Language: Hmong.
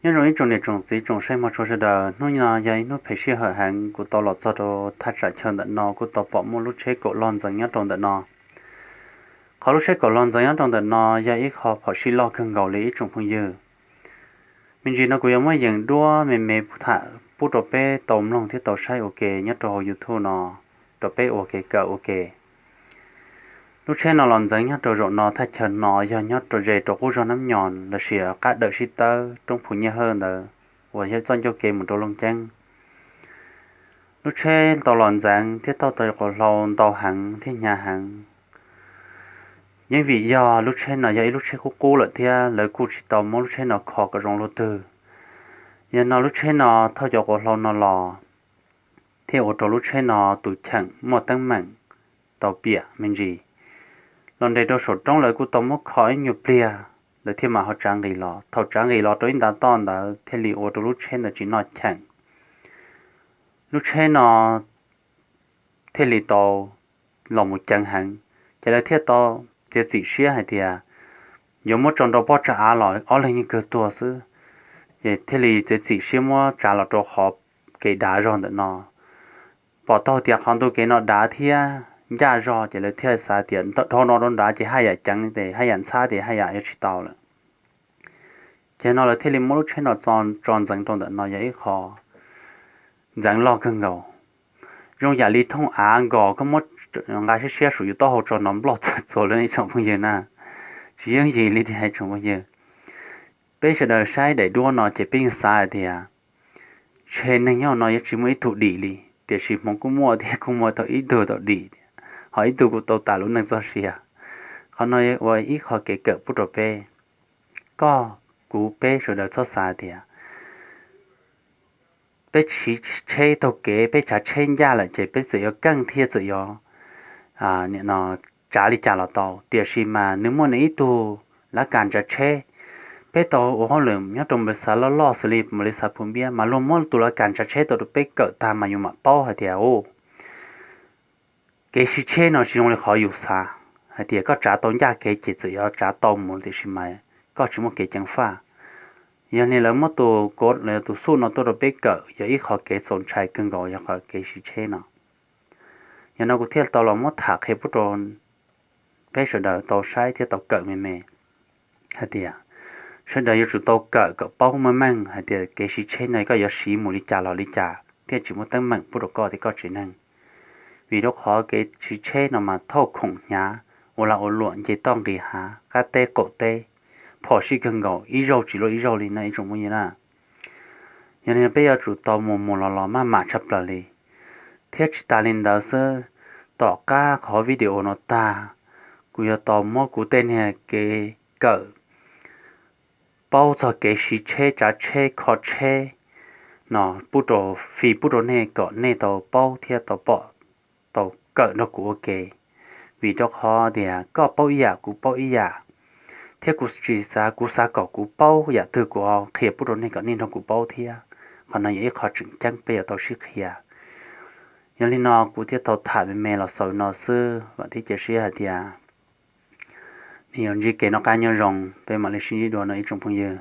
Nyob zoo ib tsoom niam tsoom txiv tsoom saib mog tshua sawv daws, hnub no yog ib hnub phem sij hawm heev, kuv tau los txog rau thaj tsam chaw ntawm no kuj tau pom muaj lub tsheb kaum los ntxeev nyob rau ntawm no. Qhov lub tsheb kaum los ntxeev nyob rau ntawm no yog ib qho phom sij loj kawg nkaus li ib tsoom phooj ywg. Me ntsis no kuv yuav muab yeem duab me me tham pub rau peb tau mloog thiab tau saib ua ke nyob rau hauv YouTube no, rau peb ua kev kawm ua ke. Lub tsheb no los ntxeev nyob rau zaum no, thaj chaw no yog nyob rau ze rau qub zog Nab Nyos los sis qab dawm sib tawb roob Phu Nyiaj Hawj ntawd uas yog txoj ncauj kev mus rau Looj Ceeb. Lub tsheb tau los ntxeev thiab tau tau quas hlau ntau heev thiab hnyav heev. Yeej vim yog lub tsheb no yog ib lub tsheb qub qub lawm thiab lawv kuj tsis tau muab lub tsheb no kho kom zoo luaj twg. Yog no lub tsheb no thauj cov quas hlau no los thiaj ua rau lub tsheb no tus cheem muaj teeb meem tau piam me ntsis. Los nres rau saum roob lawv kuj tau muab kho ib nyuag pliag, lawv thiaj mam ho tsav nqis los. Thaum tsav nqis los rau ib nta toj ntawd thiaj li ua rau lub tsheb ntawd tsis noj cheem. Lub tsheb no thiaj li tau los mus ceev heev, ces lawv thiaj tau txiav txim siab hais tias yuav muab tso nrau pob tsa av los ob leeg yeej kawg tuag xwb. Ces thiaj li txiav txim siab muab tsav los rau qhov kev dav zog ntawm no. Pom tau tias qhov ntu kev no dav thiab ncaj zog, ces lawv thiaj xav tias dhau no rau nrad ces haj yam ceev, ces haj yam ntxhab, ces haj yam yuav tsis tau lawm. Ces no lawv thiaj li muab lub tsheb no tso ntxeev rau ntawm no, yog ib qho ntxeev loj kawg nkaus. Zoo yam li thooj av nkos koj muab nqa siab siab saum yus taub hau tso nrov nploj txag txuas li ib tsoom phooj ywg na. Tsis yooj yim li tiag ib tsoom phooj ywg. Peb sawv daws saib daim duab no ces peb yeej xav hais tias ntshe neeg nyob no yuav tsis muaj ib tug dim li, tiam sis hmoov kuj muaj thiab, kuj muaj tau ib tug tau dim thiab, ho ib tug kuj tau tas lub neej txoj sia. Qhov no ua ib qho kev kawm pub rau peb, koj, kuv, peb sawv daws txhob xav tias peb siv tsheb taug kev, peb tsav tsheb ncaj lawm ces peb txawm yuav keej thiab txawm yuav tsav li cas los tau, tiam sis mas nws muaj nws ib tug lav kas tsav tsheb. Peb tau ua hauj lwm nyob rau npawv xav loj loj xws li npawv li xav Phu Npiab mas luag muab tus lav kas tsav tsheb tau rau peb kawm tag mas yus mam paub hais tias u kev siv tsheb no tsis zoo li qhov yus xav, hais tias koj tsav tau ncaj kev ces txawm yuav tsav tau mus, tiam sis mas koj tsis muaj kev ceev faj. Yog li lawv muab tus kov los yog tus xuj no tuaj rau peb kawm, yog ib qho kev txaus ntshai kawg nkaus yog qhov kev siv tsheb no. Yog no kuv thiaj tau los muab tham qhia pub rau peb sawv daws tau saib thiab tau kawm me me hais tias sawv daws yuav tsum tau kawm kom paub meej meej hais tias kev siv tsheb no koj yuav siv mus li cas los li cas thiaj tsis muaj teeb meem pub rau koj thiab koj tsev neeg. Vim rau qhov kev siv tsheb no mas thauj khoom hnyav, ua lag ua luam, nce toj nqis hav, qab teb qaum teb, phom sij kawg nkaus, ib zaug tsis luaj ib zaug li no ib tsoom phooj ywg na. Yog li peb yuav tsum tau mus mus los los maj mam tshaj plaws li. Thiab tsis tas li ntawd xwb, tom qab qhov video no tag, kuv yuav tau muab kuv tej niag kev kawm paub txog kev siv tsheb, tsav tsheb, kho tsheb no pub rau, fij pub rau nej kom nej tau paub thiab tau pom, tau kawm nrog kuv ua ke. Vim rau qhov tias koj paub ib yam, kuv paub ib yam, thiab kuv tsis xav, kuv xav kom kuv paub yam twg kuv qhia pub rau nej kom nej nrog kuv paub thiab. Qhov no yog ib qho tseem ceeb peb yuav tau sib qhia. Yog li no kuv thiaj tau tham me me los xaus no xwb, vam thiab cia siab hais tias nej yuav ntsib kev noj qab nyob zoo, peb mam li sib ntsib dua no ib tsoom phooj ywg.